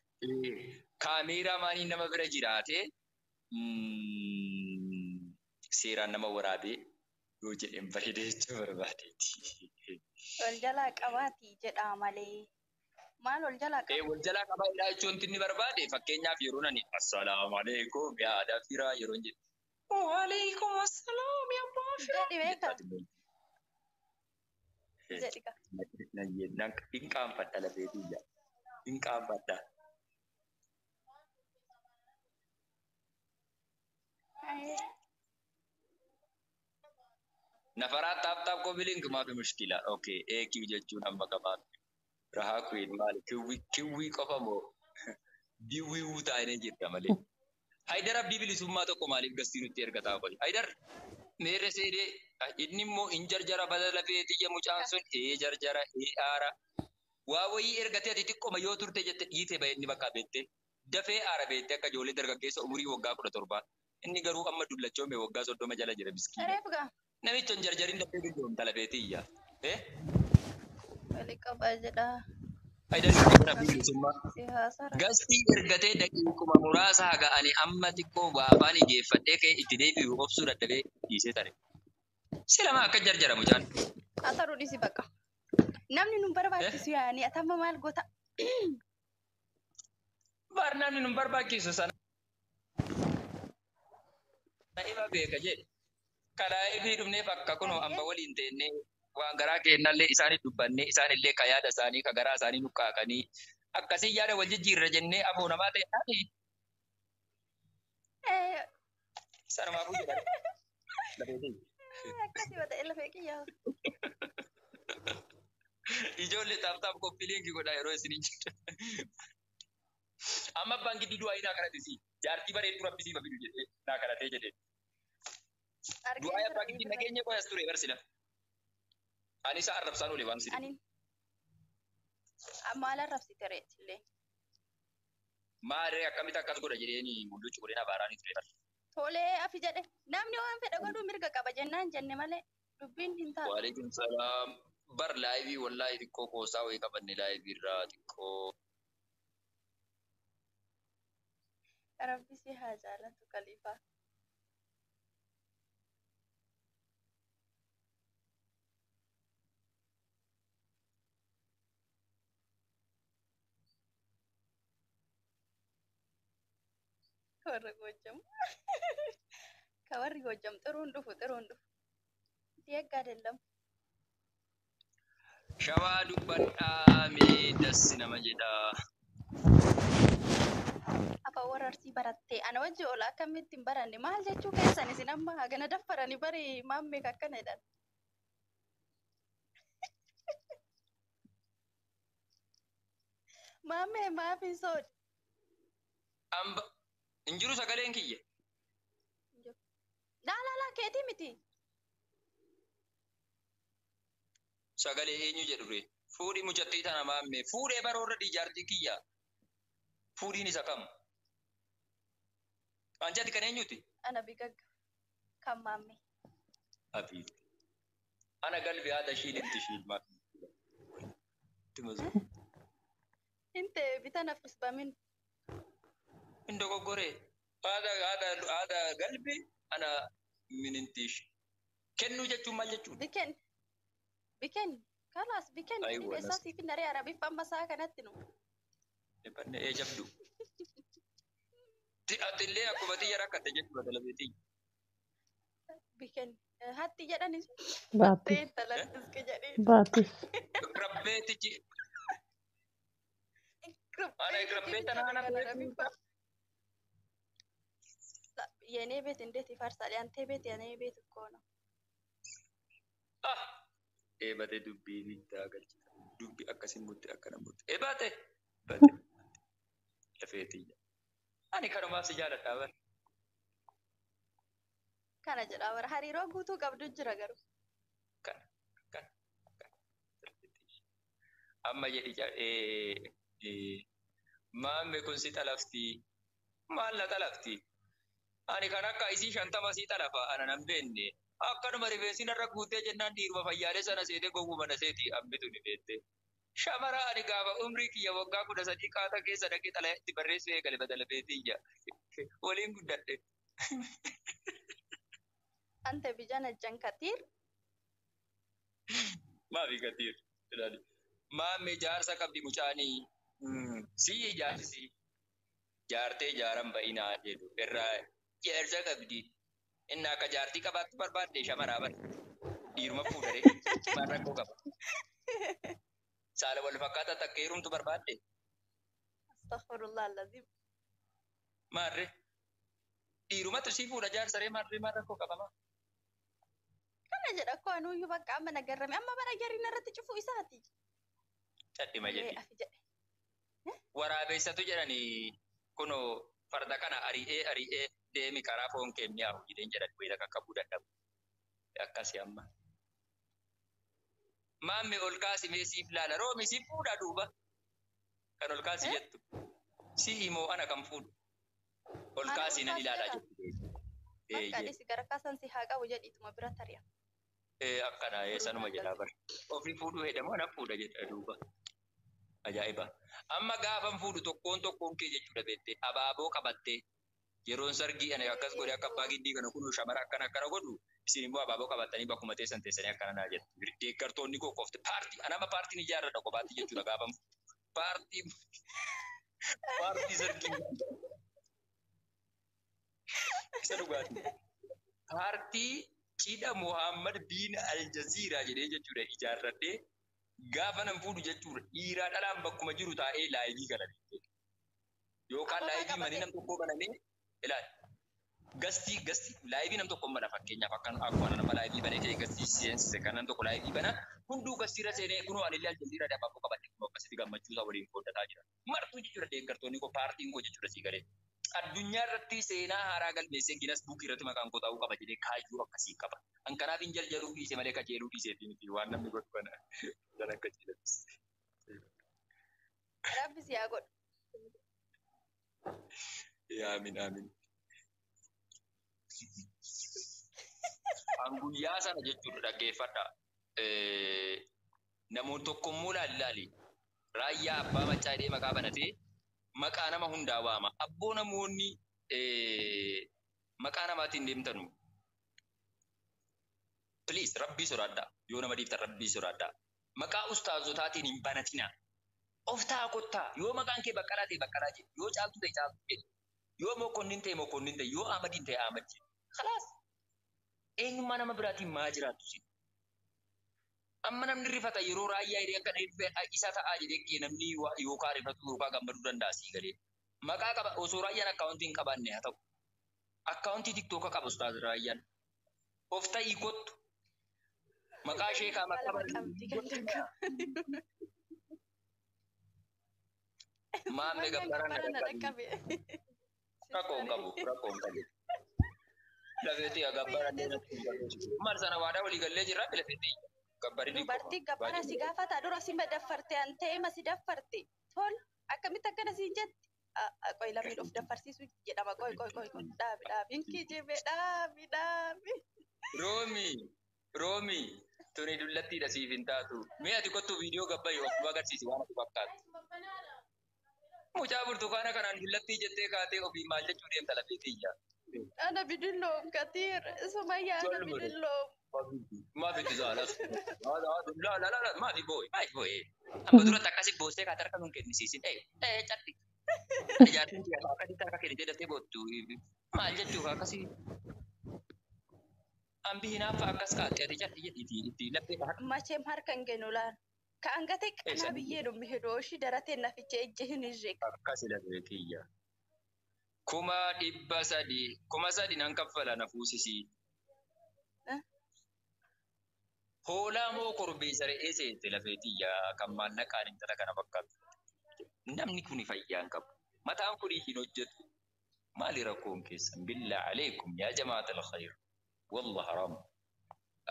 Kaameeraamaanii nama bira jiraate seeraan nama waraabee yoo jedheen bareeda jechuu barbaadeeti. Wal jalaa qabaati jedhaa malee. Maal wal jalaa qaba? Wal jalaa qabaa jedhaa jechuun wanti inni barbaade fakkeenyaaf yeroo nani assalaamu alaikum yaa aadaa firaa yeroo jedhu. Waalaikum assalaam yaa abbaa firaa. Jedhi beekaa? Jedhi kaa. Hin qaanfadha lafee biyya. Hin qaanfadha. Nafaraa taap taap kobiliin maafi mushkila. Okay, AQ jechuun amma qabaatu. Rahaa Queen maali? Kiwwii qofa moo? Diwwii taa'anii jirta malee. Haydar Abdii bilisummaa tokko maaliif gastii nutti ergataa qoy? Haydar meerre seedee inni immoo hin jarjara bada lafee xiyya mucaan sun ee jarjara ee aara. Waa wayii ergatee ati xiqqooma yoo turte jette dhiite bahe inni bakka beette. Dafee aara beette akka ijoollee dargaggeessa umurii waggaa 17. Inni garuu amma dullachoome waggaa 30 jala jira miskiina. Reef gaa. Namicha hin jarjarin dafee dulloomta lafee xiyya. Wali qabaa jedhaa. Haydar Abdii bilisummaa. Si haasara. Gastii ergatee daqiiquma muraasa haga ani amma xiqqoo waa afaan geeffadhee ka'e itti deebi'u obsuu dadhabee dhiisee tare. Silama akka jarjara mucaan. Haasaruu dhiisi bakka. Namni nun barbaachisu yaani ati amma maal goota? Bar namni nun barbaachisu sana. Ifa beeka jedhe. Karaa ifii dhufneef akka kunoo amma waliin teennee waan garaa kennallee isaanii dubbannee isaanillee ka yaada isaanii ka garaa isaanii nuqqaaqanii akkasii yaada wal jijjiirra jennee afoo namaa ta'e taate sanumaafuu jedhan. Akkasii yoo ta'e lafee kiyyaa. Ijoollee taaf taaf qophii leenkii godhaa yeroo isin jedhu. Amma abbaan gidduu du'aa naa kadhate si jaartii bareedduu rabbi siif fidu jedhee naa kadhatee jedhee. Du'aa abbaa giddii nageenya qoyas ture barsila. Ani isa arrabsaan oole waan si Ani maal arrabsite reetillee? Maarree akkamitti akkas godha jedheeni mulluchi godheen abaaraanii ture bar. Tolee afi jedhe namni waan fedhe godhuu mirga qaba jennaan jenne malee dubbiin hin taatu. Waalaikum salaam. Bar laayivii wallaahi xiqqoo qoosaa wayii qabanne laayivii irraa xiqqoo. Rabbi si haa jaalatu Kaliifaa. Warra Goojjam. Ka warri Goojjam xiruun dhufu xiruun dhufu. Deegga አይደለም. Shawaa dubbadhaa mee dassi nama jedhaa. Afaan warra Arsii barattee ana wajji oola akkamitti hin baranne maal jechuu keessan isin amma hagana daffaranii bari maammee akkana jedhan. Maammee maaf hin soodhi? Amba hin jiru sagaleen kiyya. Laa laa laa keetii miti. Sagalee eenyu jedhu ree? Fuudhii mucattii tana maammee fuudhee baroorra diijaartii kiyya. Fuudhiin isa kam? Anjati kan eenyuti? Ana bigagga kan maammee. Abiiti. Ana galbi haadha ishiin itti ishiin maal? Hin ta'e bitan affis bamin. Hin dogoggoree. Haadha haadha haadha galbi ana mininti ishii. Kennuu jechuun maal jechuudha? Biken. Biken. Kalaas biken. Aywa, Dhibeessaa siif hin daree arabiif amma isaa kanatti nu. Dhibanne ee jabdu. Atillee akkuma xiyya rakkatte jechuudha dalabeetii. Biken. Hatti jedhanis. Baatis. Talattiske jedhee. Baatis. Rabbeetichi. Ana rabbee tana ana beeku. የኔ ቤት እንዴት ይፈርሳል? ያንተ ቤት የኔ ቤት እኮ ነው። Ah! Eebatee dubbii bittaa galchita. Dubbii akkasiin murte akkana murte. Eebate! Bate. Lafeetiyya. Ani kanumaaf si jaaladha bar. Kana jedha bara hariiroo guutuu qabdu jira garuu. Kana kana kana. Amma jedhi maamme kun si xalafti. Maal na xalafti? Ani kan akka isii 50 si xalafa ana nan beenne. Akkanuma rifeensi narra guutee jennaan dhiiruma fayyaalee sana seetee gowwuma na seeti hambitu ni beette. Shamara ani gaafa umrii kiyya waggaa 13 qaata keessa dhaqee xalayaa itti barreessuu eegale badala beetiyya. Waliin guddadhe. Ante bijana jankatiir. Maafi gatiir. Ilaali. Maamme jaarsa qabdi mucaanii. Sii jaarsisi. Jaartee jaaran ba'inaa jedhu irraa jaarsa qabdi. Inni akka jaartii qabaattu barbaadde shamaraa bara. Dhiiruma fuudhare. Maal rakkoo qaba? Saala wal fakkaataa takka heerumtu barbaadde. Astaghfirullah allazim. Maarree. Dhiirumatu sii fuudha jaarsaree maarree maal rakkoo qaba maa? Kana jedha koo anuyyuu bakka amma nagarrame amma bara jarri narratti cufuu isaati. Cadhima Ee jedhi. afi jedhe. Waraabessatu jedhanii kunoo farda kana ari'ee ari'ee deemi karaa foon kee mi'aawu jedheen jedhan wayita qaqqabuu dadhabu. Akkasi amma. Maamme ol kaasi mee siif laala roomi si fuudha duuba. Kan ol kaasi jettu. Si himoo ana kan fuudhu. Ol Ana ol kaasi nan ilaalaa kaaseera. jettu. Bakka Eeyyee. dhisi gara kaasan si haa qabu jedhiituma bira tari'a. Akkana sanuma jedhaa bara. Ofii fuudhuu hedhamoo ana fuudha jedha duuba. Ajaa'iba. Amma gaafan fuudhu tokkoon tokkoon kee jechuudha beektee abaaboo qabattee yeroon sargii ani akkas godhe akka abbaa giddii kana kunuu shamara akkana akkana godhu isin immoo abaaboo qabattanii bakkuma teessan teessanii akkana naa jettu. Deeggartoonni koo qofti paartii anama paartiin ijaarradha kophaatti jechuudha gaafan paartii paartii sargii isa dhugaatii. Paartii cidha Muhammad bin Aljaziiraa jedhee jechuudha ijaarradhee gaafa nan fuudhu jechuudha dhiiraa dhalaan bakkuma jiru taa'ee laayivii gala jechuudha. Yookaan Ababaa laayivii manii qabatee. nam tokkoo banamee ilaali. Gastii gastii laayivii nam tokko bana fakkeenyaaf akkan akkuma nama laayivii banee ka'ee gastii seensise kan nam tokko laayivii bana hunduu gastiirra seenee kunoo anillee Aljaziiraa abaaboo qabadhe kunoo akkasitti gammachuu isaa waliin qooddataa jira. Martuu jechuudha deeggartoonni koo paartiin koo jechuudha sii galee. Addunyaa irratti seenaa haaraa galmeessee Guinness Book irratti maqaan koo taa'uu qaba jedhee kaayyoo akkasii qaba. An kanaaf hin jaljaluu dhiise malee kajeeluu dhiisee fi miti waan namni godhu kana kan akka jiidhatu. Rabbi si haa godhu. Aamin aamin. An guyyaa sana jechuudha dhaggeeffadha. Namoonni tokkommoo laali laali. Raayyaa abbaa maccaa jedhee maqaa banatee maqaa nama hundaa waama. Abboo namoonni maqaa namaatiin deemtanu. Please rabbii sodaadhaa. Yoo nama dhiiftan rabbii sodaadhaa. Maqaa ustaazotaatiin hin banatinaa. Of ta'a kottaa. Yoo maqaan kee Baqqalaa ta'e Baqqalaa jedhi. Yoo Caaltuu ta'e Caaltuu jedhi. Yoo Mokonnin ta'e Mokonnin ta'e. Yoo Ahmadiin ta'e Ahmad jedhi. Khalaas. Eenyummaa nama biraatiin maa jiraattu si? Amma namni rifata yeroo raayyaa jedhee akka dhufee isa ta'aa jedhee kee namni yookaan rifatu yookaan gammaduu danda'a sii galee. Maqaa qaba osoo raayyaan akkaawuntii hin qabaanne haa ta'u. Akkaawuntii tiktooka qaba ustaaz raayyaan. Of ta'ii kottu. Maqaa ishee kaa maqaa Lama qabdi kan takka. Maamme Sumayyaan gabbaraan na gabbara na dhaqqabe. dhaqqabe. Rakkoo hin qabu rakkoo hin qabu. Lafeetii gabbaraan natti hin barreessu. Maal sana waadaa walii gallee jirra lafeetii gabbarii ni qofa. Dubartii gabbara si gaafata dura si daffarte an ta'e ma si daffarte. Tol akkamitti akkana siin jetti? Qoy lammiin of daffarsiisu jedhama. Qoy qoy qoy qoy dhaabi dhaabi hin kijibe dhaabi dhaabi. Roomi Roomi tuni dullattiidha siif hin taatu. Mee ati kottu viidiyoo gabbayi of agarsiisi waan ati fakkaatu. Mucaa burtukaana kanaan dullattii jettee kaatee ofii maal jechuu deemta lafeetiyya. Ana bidilloom katiir Sumayyaa ana Tollu godhe. bidilloom. Maafi itti saalas. La la la maafi boo'e maafi boo'e. Amma duratti akkasi boossee kaatee harka nun kennisiisin. Ee cadhi. Jaartiin kiyya akkasitti harka kennitee daftee boottu. Maal jechuuf akkasii. Ambi hinaaffaa akkas kaatte ati cadhi jedhiitii itti laphee harka. Macheem harka hin kennu laal. Ka angatee qanaa Eessa? biyyee dhummi hidhooshi daratee naficha ejje hin hirreek. Akkasi lafee kiyya. 300,000 3,000 nan kaffala na fuusisii. Eh? Hoolaa moo korbeessa re'ee seente lafee tiyya kan maallaqaan intala kana fakkaatu. Namni kun fayyaa hin qabu. Mataan kun hin hojjetu. Maali rakkoon keessan? Billaa aleekum yaa jamaata alkhayr. Wallah haram.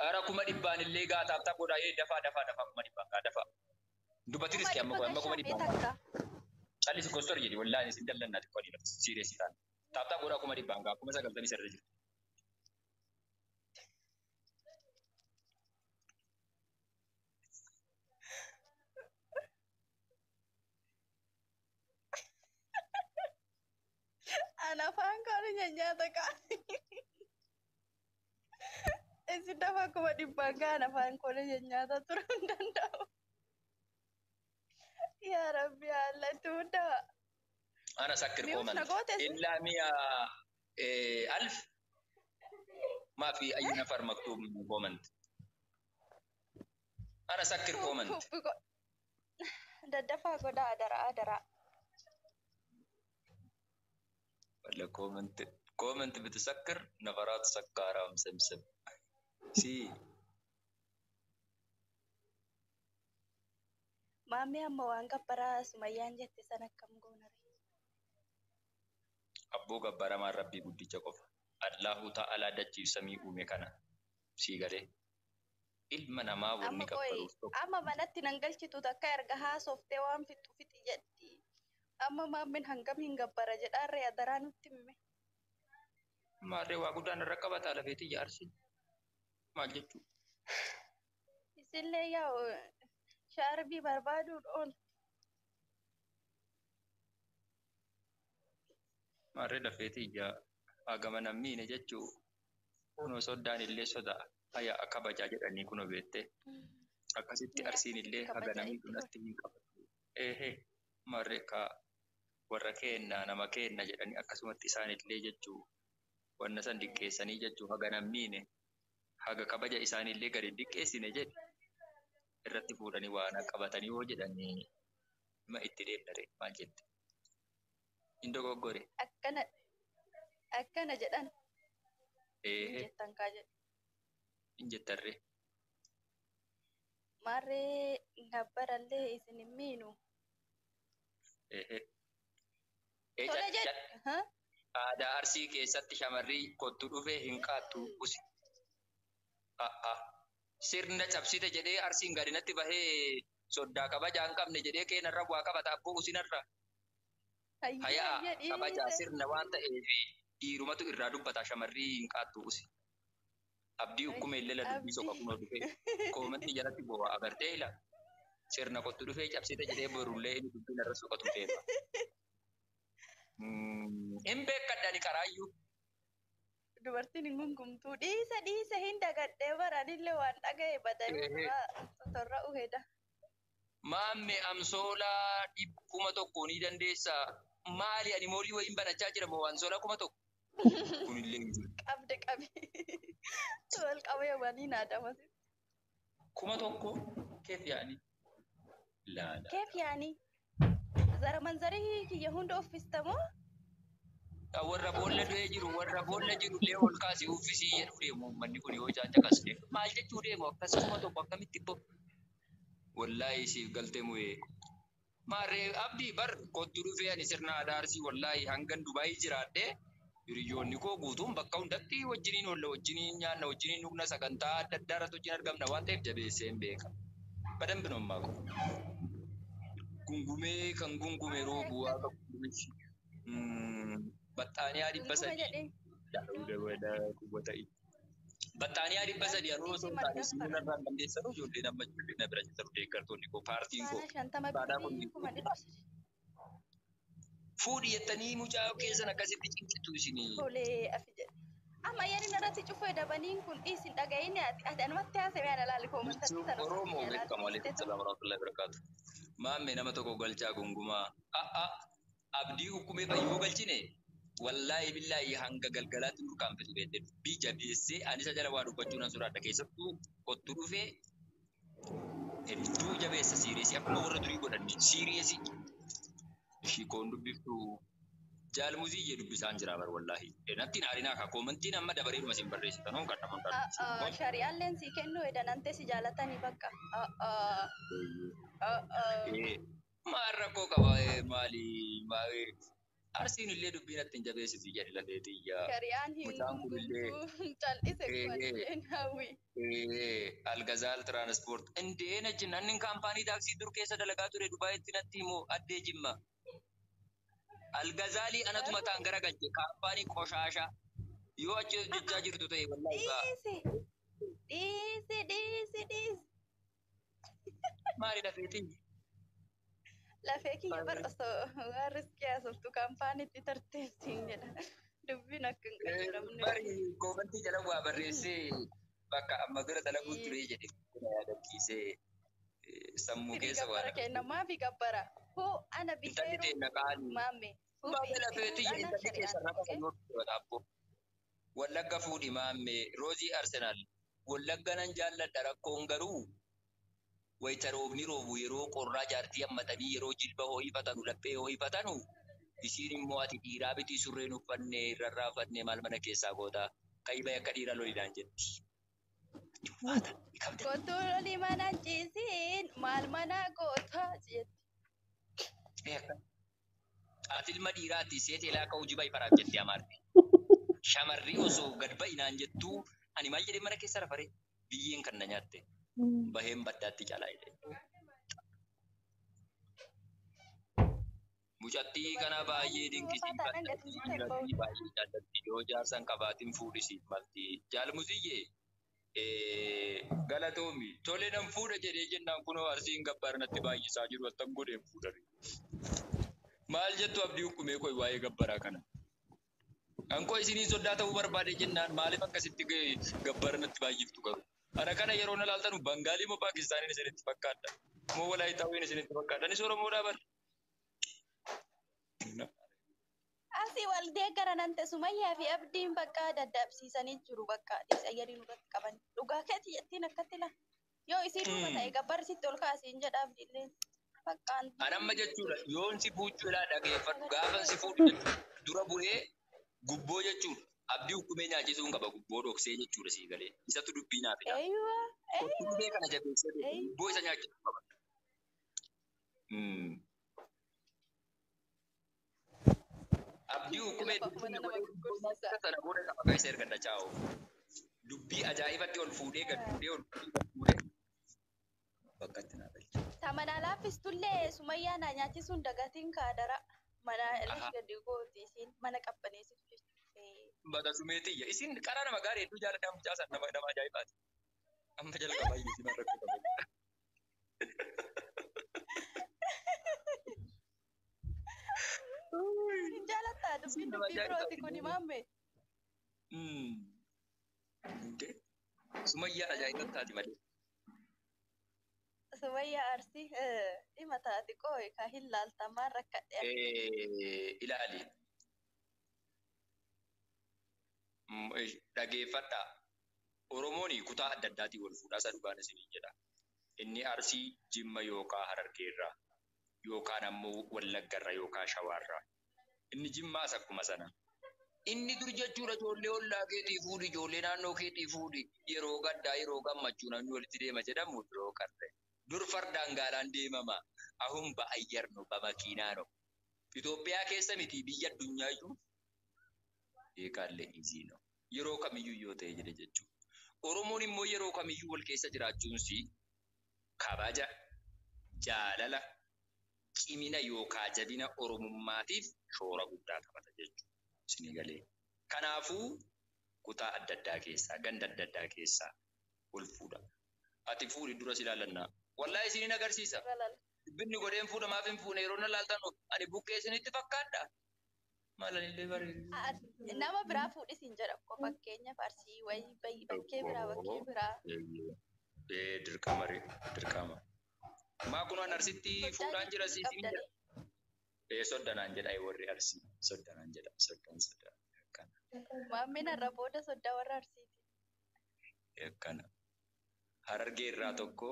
Ara 100,000 illee gaa tap tap godhaa dafaa dafaa dafaa 100,000 gaa dafaa. Dubbatti Kuma riskii amma dhibba amma kuma gashaa dhibbaan mee gaa. takka. Callisi kostor jedhi wallahi isin dallannaa xiqqoo dhiirota siireesii ta'an. Tap tap godhaa 100,000 gaa 93,000 jiru. Ana afaan koon nyaata kaa. Isin dafa 100,000 gaan afaan koon nyaata turuu hin danda'u. Yaa Rabbi Allah itti hundaa. أنا سكر Mi'uus na كومنت goote isin. إلا 100,000 ما في أي نفر مكتوب كومنت. أنا سكر كومنت. Daddafaa godhaa adaraa adaraa. ولا كومنت كومنت بتسكر نفرات سكارة مسمسم سي. Maammee amma waan gabbaraa Sumayyaan jette sana akkam goona ree? Abboo gabbaramaan rabbii guddicha qofa. Allahu ta'ala dachiif samii uume kana sii galee ilma namaa wanni Amma qoy gabbaruuf tokko. amma manatti nan galchitu takka erga haasoftee waan fixu fixi jetti. Amma maammeen hangam hin gabbara jedhaarree adaraa nutti hime. Maarree waa guddaan irra qabataa lafeetii jaarsi maal jechuu? Isillee yaa'u shaarbii barbaaduun ooltu. Maarree lafeetii ijaa hagama nammiine jechuu kunoo soddaan illee sodaa haya kabajaa jedhanii kunoo beettee akkasitti Mee arsiin akkasitti illee haga kabaja namni itti godhe. dhunatti hin qabatu. Eehee maarree kaa warra keenna nama keenna jedhanii akkasumatti isaan illee jechuu wanna san diqqeessanii jechuu haga nammiine haga kabaja isaaniillee gadi diqqeessine jedhe irratti fuudhanii waan qabatanii yoo jedhanii ma itti deemnare maal jette? Hin dogoggore. Akkana akkana jedhan hin Eehee jettan kaa jedhe. hin jettarree. Maarree gabbarallee isin hin miinu. Eehee. Tole jedhe. Aadaa Arsii keessatti shamarri kottu dhufee hin qaattu usi. Sirna cabsite jedhee Arsiin gadinatti bahee soddaa kabajaa hin qabne jedhee keenarra waa qabata abboo usinarra. Hayyee Hayaa hayyee kabajaa dhiise. sirna waan ta'eef dhiirumatu irraa dubbata shamarri hin qaattu usi. Abdii ukkume illee la dubbii soqa Abdii. kunoo dhufee koomantii jalatti boo'a agartee ila sirna kottu dhufee cabsite jedhee borullee inni dubbiin irra soqatu deema. Hin beekadhani karaayyuu. Dubartiin hin gungumtuu dhiise dhiise hin dagadhee baranillee waan dhaga'e badanii Eehee. torra uheda. Maamme amsoolaa 1,000 ni dandeessaa. Maali ani moolii wayiin banachaa jira moo amsoolaa 1,000? Kunillee hin jiru. Qabde qabi. Wal qabee waliin aadamasi. 1,000 keef yaa'anii? Laala. Keef yaani zara manzarii kiyya hunda uffistamoo? Warra boolla du'ee jiru warra boolla jiru illee ol kaasii uffisii jedhu deemu uummanni kun yoo isaan caqasne maal jechuu deemu akkas 1,000 akkamitti bo wallaahi siif galtee mu'ee. Maarree abdii bar kottu dhufee ani sirna aadaa Arsii wallaahi hangan Dubaayii jiraadhee hiriyoonni koo guutuun bakka hundatti wajjiniin oolla wajjiniin nyaanna wajjiniin dhugna sagantaa adda addaa irratti wajjin argamna waan ta'eef jabeessee hin beeka. Badambi nommaa ko. Gungumee kan gungume Maarree roobu akkas waaqa gungume. Baxxaaniyaa dhibba gungume sadii. jedhee. Baxxaaniyaa dhibba Rabbi sadii anuu osoo dhiisii hin taane malgaffara. simuun irraa hin dandeessanuu ijoolleen amma ijoolleen na bira jirtu deeggartoonni koo paartiin koo Faana 50 baadhaa kun birrii 300,000. fuudhi jettanii mucaa keessan akkasitti cinqitu isinii. Tolee afi jedhe. Amma yeroo irratti cufee dabaniin kun dhiisin dhaga'inni ati ati anumatti haasawee ana laali koomantartii Jechuun sana osoo Oromoo kiyya laali beekamu alaikum dhiiste salaam warahmatullahi wabarakatuh. Maamme nama tokko galchaa gungumaa. A'a abdii ukkumee fayyoo galchine wallaahi billaahi hanga galgalaatti nurkaanfitu beekte dubbii jabeessee ani isa jala waa dubbachuu nan sodaadha keessattuu kottu dhufee hedduu jabeessa siireesii akkuma warra durii godhanne siireesii ishii koon dubbiftu jaalmuzii jee dubbisaan jira bar wallaahi natti hin aarinaa kaa koomantiin amma dabareedhuma isin barreessitan hon kan nama kan Shari'aalleen sii kennuu edanantee si jaalatanii bakka. Maal rakkoo qaba maali Arsiin illee dubbiin ittiin jabeessiti jedhe lafee xiyyaa. Kariyaan hin Mucaan kunillee gungumtuu cal'ise kumalleen hawwi. Algazaal Tiraanspoort. Indee najin annin kaampaanii taaksii dur keessa dalagaa ture Dubaayitti natti himu addee Jimma. Algazaalii anatu mataan garagalche kaampaanii qoshaashaa. Yoo achi hojjechaa jirtu ta'e wallaahi ba'a. Dhiisi dhiisi dhiisi dhiisi. Maali lafee xiyyi? Lafee kiyya bar osoo waan riskii haasoftu kaampaaniitti tarteessiin jedha. Dubbiin akka hin qajeelamne. Bari koomantii jala waa barreessee bakka amma dura dalaguu ture jedhe na yaadachiisee sammuu Siri keessa waa gabbara kenna maafi gabbara. Hoo ana Intalli biheeru teenna qaali. maamme. Hoo Maame lafee biheeru xiyya ana intalli keessa shari'aan. rafa Okay? yoo ta'u Wallagga fuudhi maamme Roozii Arsenaal. Wallagga nan jaalladha rakkoon garuu wayita roobni roobu yeroo qorraa jaartii hammatanii yeroo jilba hoo'ifatanu laphee hoo'ifatanu isiin immoo ati dhiiraa bitii surreen uffannee rarraafanne maal mana keessaa goota kayba akka dhiira lolidhaan jetti. Uffata kabda. Kottuu lolii mana ciisiin maal mana goota jetti. Ati ilma dhiiraati seetee laaka hojii baay'ee jetti amaarti. Shamarri osoo gad ba'inaan jettuu ani maal jedhee mana keessa rafaree biyyeen kan na nyaatte baheen baddaatti caalaa jedhe. Mucattii kana baay'ee dinqisiifadha. Dhiiratti baay'ee jaallatti. Yoo jaarsan qabaatin fuudhisiif malti. Jaalmusiyyee galatoomi. Tole nan fuudha jedhee jennaan kunoo arsiin gabbaar natti baay'isaa jiru attam godheen fuudhare. Maal jettu abdii hukumee koi waa'ee gabbaraa kana? Ankoo isinii soddaa ta'uu barbaade jennaan maaliif akkasitti gabbara natti baay'iftu garuu? Ana kana yeroo na laaltanu Bangaalii moo Paakistaaniin isinitti fakkaadha? Moo Walaayitaawwiin isinitti fakkaadha? Anis Oromoodhaa bar. Asii wal deeggara nan ta'e Sumayyaa fi Abdiin bakka daddaabsiisanii jiru bakka dhiisayyarii nurratti qaban. Dhugaa keeti jettiin akkatti la. Yoo isii duuba ta'e gabbarri sitti ol kaasiin jedha Abdiilleen. Bakkaan. Anamma jechuudha yoon si fuuchuu ilaa dhageeffadhu gaafan si fuudhu jechuudha dura bu'ee gubboo jechuudha abdii hukumee nyaachisuun qaba gubboo dhoksee jechuudha sii galee isatu dubbii naa fida. Eeywa. Kottuubee kana jabeessee gubboo isa nyaachisuu qaba. Abdii hukumee Lafa mana nama gurgursiisa. sana booda maqaa isa ergadha chaa'u. Dubbii ajaa'ibatti ol fuudhee gad fuudhee ol fuudhee gad fuudhee bakka itti naa galche. Tamanaa laaffistullee Sumayyaa naa nyaachisuun dagatiin kaadara. Mana Aha. gadi gooti isiin mana qabbaneessitu jechuudha. Bata sumeetiyya. Isin karaa nama gaarii hedduu jaalladha mucaa sana nama nama ajaa'ibaati. Amma jalqabaa iyyuu isin rakkoo qabu. Hin jaalattaa dubbiin Nama dubbii birooti ajaa'ibaati. kun himamme. Sumayyaan ajaa'iba taati malee. Sumayyaa Arsii dhima taati qooyi ka hin laaltamaan rakkadhe. Ilaali. Dhageeffadhaa. Oromoon kutaa adda addaatiin wal fuudhaa isa dhugaan isiniin jedha. Inni Arsii, Jimma yookaan Harargeerraa yookaan ammoo Wallaggarraa yookaan Shawaarraa. Inni Jimmaas akkuma sana. Inni dur jechuudha ijoollee ollaa keetii fuudhi, ijoollee naannoo keetii fuudhi, yeroo gaddaa yeroo gammachuu namni walitti deema jedhamu yeroo qarre. Dur fardaan gaalaan deemama. Ahun ba'ayyar no bamakiinaa no. Itoophiyaa keessa miti biyya addunyaa iyyuu beekaallee izii no. Yeroo kamiyyuu yoo ta'e jedhe jechuudha. Oromoon immoo yeroo kamiyyuu wal keessa jiraachuunsi kabaja, jaalala, cimina yookaan jabina Oromummaatiif shoora guddaa taphata jechuudha. Isinii galee. Kanaafuu kutaa adda addaa keessaa, ganda adda addaa keessaa wal fuudha. Ati fuudhi dura si ilaallannaa. Wallaahi isiniin agarsiisa. Dubbinni godheen fuudha maaf hin fuune yeroo na laaltan ani buqqee isinitti fakkaadha. Maalanillee bareedu. Nama biraa fuudhisiin jedha ko fakkeenyaaf Arsii wayii bakkee biraa bakkee biraa. Dirqama dirqama. Maa kun waan Arsitti fuudhaan jira siif hin jedha. Soddanaan jedha warri Arsii soddanaan jedha soddan soddan akkana. Maammeen har'a booda soddaa warra Arsiiti. Akkana. Harargee irraa tokko.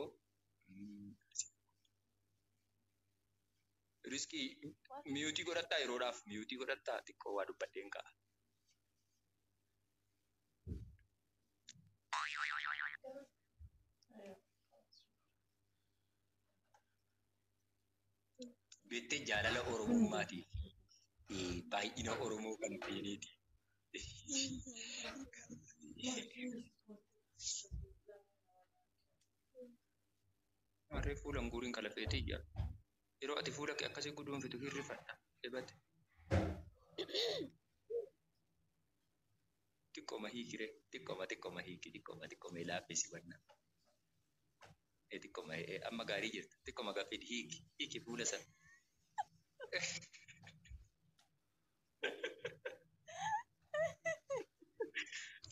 Riskii miyuutii godhattaa yeroodhaaf miyuutii godhattaa xiqqoo waa dubbadheen ka'a. Beektee jaalala Oromummaatii fi Baay'ina Oromoo kan feeniiti. Maarree fuula guuriin kalafeetii ija. Yeroo ati fuula kee akkasii guduunfitu hirrifadha. Ebate. Xiqqooma hiikire. Xiqqooma xiqqooma hiiki. Xiqqooma xiqqooma laaffisi wanna. Xiqqooma amma gaarii jirta. Xiqqooma gaffidi hiiki. Hiiki fuula sana.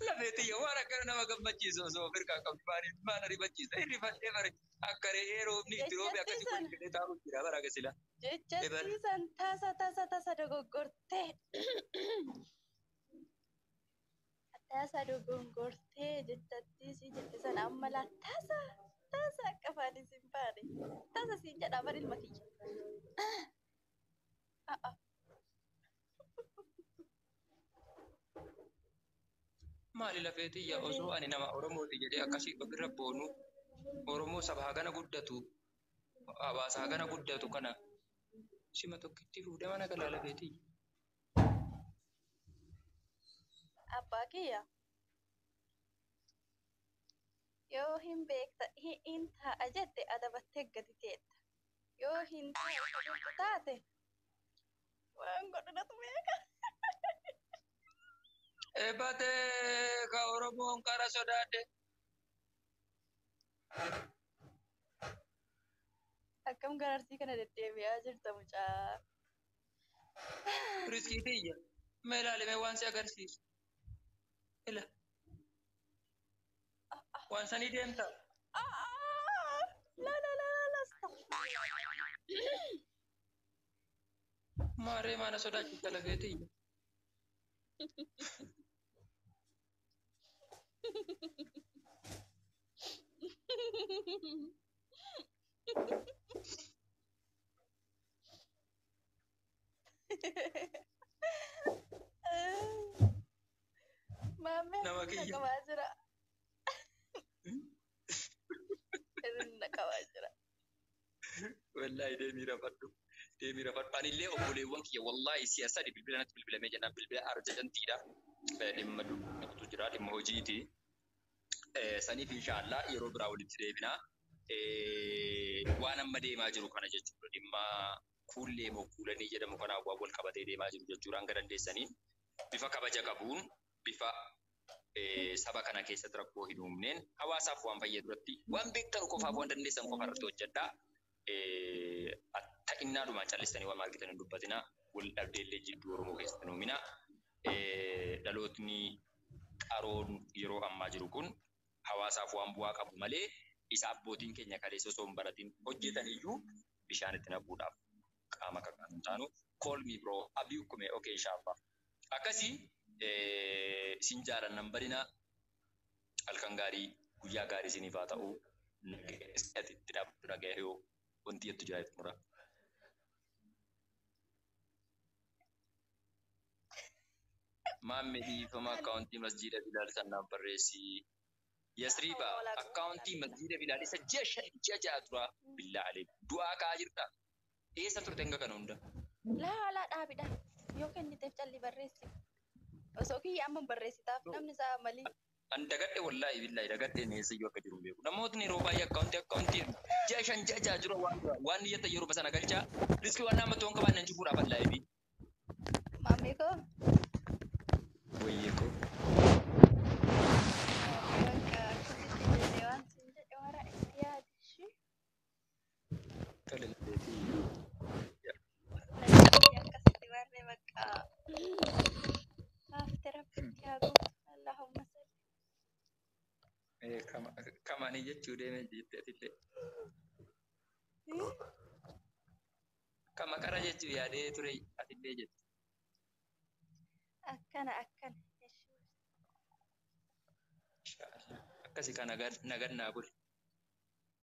Lafeetiyya waan akkana nama gammachiisu osoo of hirkaa qabdu maaliif maal ariifachiisa? Hirrifadhee bare akka re'ee roobni itti roobe akkasii kun jedhee taa'u jira bara gasila. Jechatti san tasa tasa tasa dogoggortee. Tasa dogoggortee jechatti si jette sana amma laa tasa tasa akka afaan isin baane. Tasa siin jedha bar ilma kiyya. Maali lafeetiyya osoo ani nama Oromooti jedhee akkasii ofirra boonu Oromoo saba hagana guddatu hawaasa hagana guddatu kana sima tokkitti fuudhee mana galaa lafeetiyya. Abbaa kiyya yoo hin beekta hin taa'a jette adabattee gadi teetta. Yoo hin taa'u jettu taate waan godhunatu beeka. Ebatee ka Oromoon qara sodaadhe. Akkam gara Arsii kana deddeebi'aa jirta mucaa. Riskiitiyya. Mee ilaali mee waan si agarsiisu. Ila. Waan sanii deemta. La la la la la. Maarree maana sodaachifta lafeetiyya. Maammee Nama hir'ina kiyya. qabaa jira. Hir'ina qabaa jira. Wallaahi deemii rafadhu. Deemii rafadhu. Anillee obboleewwan kiyya wallaahi si'a sadi bilbila natti bilbilamee jennaan bilbila arjantiidha. Dhimma dubbatu jira dhimma hojiiti. Saniif inshaallah yeroo biraa walitti deebinaa. Waan amma deemaa jiru kana jechuudha. Dhimma kuullee moo kuulanii jedhamu kanaan waan wal qabatee deemaa jiru jechuudha. Hanga dandeessaniin bifa kabaja qabuun bifa saba kana keessatti rakkoo hin uumneen hawaasaaf waan fayyadu irratti waan beektan qofaaf waan dandeessan qofa irratti hojjedhaa. Ta'innaadhumaan callistanii waan argitan hin dubbatinaa. Wal dhabdeellee jidduu Oromoo keessatti hin uuminaa. Dhalootni qaroon yeroo ammaa jiru kun hawaasaaf waan bu'aa qabu malee isa abbootiin keenya kaleessa osoo hin baratin hojjetan iyyuu bishaan itti naquudhaaf qaama kakkaan hin taanu. Call me bro. Abii hukume. Okay inshallah. Akkasii isin jaalannan badinaa halkan gaarii guyyaa gaarii isiniif haa ta'u. Itti dhaabbatu dhaga'ee yoo wanti jettu jira mura. Maamme dhiifama akkaawuntii masjiida Bilaal sannaaf barreessi. Yasriiba akkaawuntii masjiida Bilaal isa ji'a 5 ji'a 6 dura billaa alee du'aa ka'aa jirta. Eessa turte hanga kana hunda? Laa laa dhaabidha. Yoo kenniteef calli barreessi. Osoo kiyya amma barreessitaaf namni isaa malii. An dagadhe wallaahi billaahi dagadhe eessayyuu akka jiru hin beeku. Namootni yeroo baay'ee akkaawuntii akkaawuntii ji'a 5 ji'a 6 dura waan waan niyyata yeroo sana galchaa riskii waan nama toon qabaan nan cufuudhaaf wallaahi bi. Maammee koo. Wayyee koo. Bakka akkasitti jennee waan siin jedhe wara itti yaadi ishee. Tole lafeetii. Akkasitti barree bakka haafte rabbitti haa guutu. Allahumma salli. Kamanii jechuu deemee jette atillee. Kama qara jechuu yaadee ture atillee jette. Akkana akkana. Akkasi kan nagan naa buli.